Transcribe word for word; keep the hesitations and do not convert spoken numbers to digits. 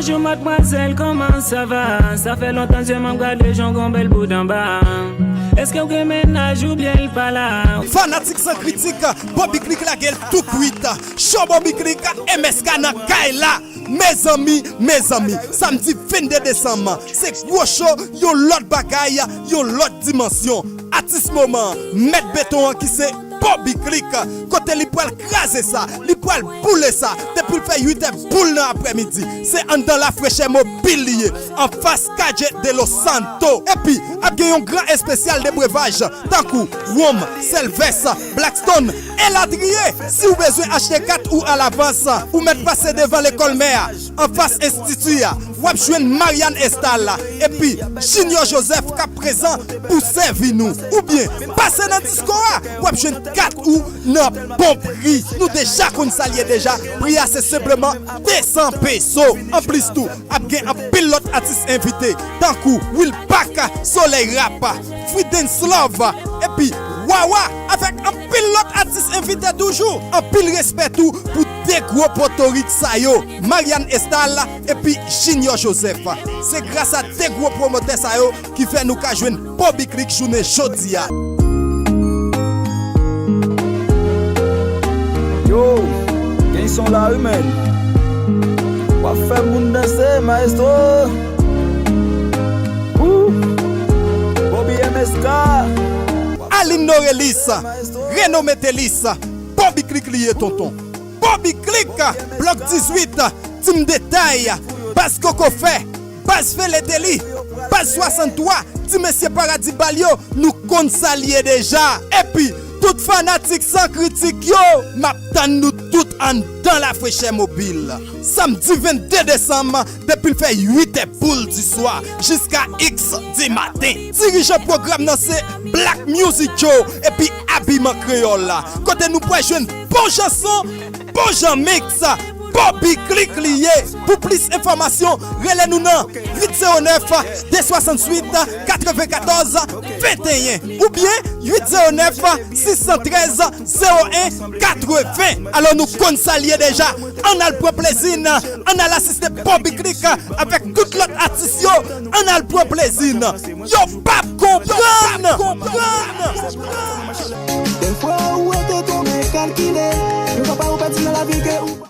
Bonjou madmwazèl, kòman sa va? Sa fè lontan zye m ap gade jan w gon bèl boud anba. Èske w gen mennaj oubyen l pa la? Fanatik san kritik, Bobby Click lage l tou kwit. Cho Bobby Click, M S K nan kay la. Mezanmi, mezanmi, samdi vennde desanm, se gwo cho, yon lòt bagay, yon lòt dimansyon. Atis moman an, mèt beton an ki se Bobby Click, kote li pral kraze sa, li pral boule sa, depi l fè uit è boul nan aprèmidi. Se anndan La Fraîcheur Mobile li ye, anfas Calle de los Santos. Epi, ap gen yon gran espesyal de brevaj, tankou wonm, sèlvès, Blackstone, elatriye. Si w bezwen achte kat ou alavans, ou mèt pase devan lekòl mè a, anfas enstiti a, w ap jwenn Marianne Estal epi Junior Joseph k ap prezan pou sèvi nou. Oubyen, pase nan disko a, w ap jwenn kat ou nan bon pri. Nou deja konn sa l ye deja, pri a se senpleman de san peso. Anplis tou, ap gen anpil lòt atis envite, tankou Will Pac, Solèy Rap, Free Dance Love, epi Wawa, avèk anpil lòt atis envite toujou. Anpil respè tou pou de gwo potorik sa yo, Marianne Estal epi Junior Joseph. Se gras a de gwo pwomotè sa yo ki fè nou ka jwenn Bobby Click jounen jodi a. Yo, gen son la wi, men. W ap fè moun danse, maestro. Woo! Bobby M S K. Aline Norelis, Reno Metelis, Bobby Click li ye, tonton. Bobby Click, Blòk dizuit, Team Detay, Baz Koko Fè, Baz Feleteli, Baz swasanntwa, Ti Mesye Paradi Bal yo, nou konn sa l ye deja. Epi, tout fanatik san kritik yo, m ap tann nou tout anndan La Fraîcheur Mobile. Samdi vennde desanm, depi l fè uit è boul di swa jiska X di maten. Dirijan pwogram nan se Black Music Joe epi Abiman Kreyòl la, kote nou pral jwenn bon jan son, bon jan mix. Bobby Click li ye. Pou plis enfòmasyon, rele nou nan uit zewo nèf, de swasantuit, katrevenkatòz, venteyen, oubyen uit zewo nèf, sis san trèz, zewo en, katreven. Alò, nou konn sa l ye deja. Ann al pran plezi n, ann al asiste Bobby Click avèk tout lòt atis yo. Ann al pran plezi n. Yo p ap konprann.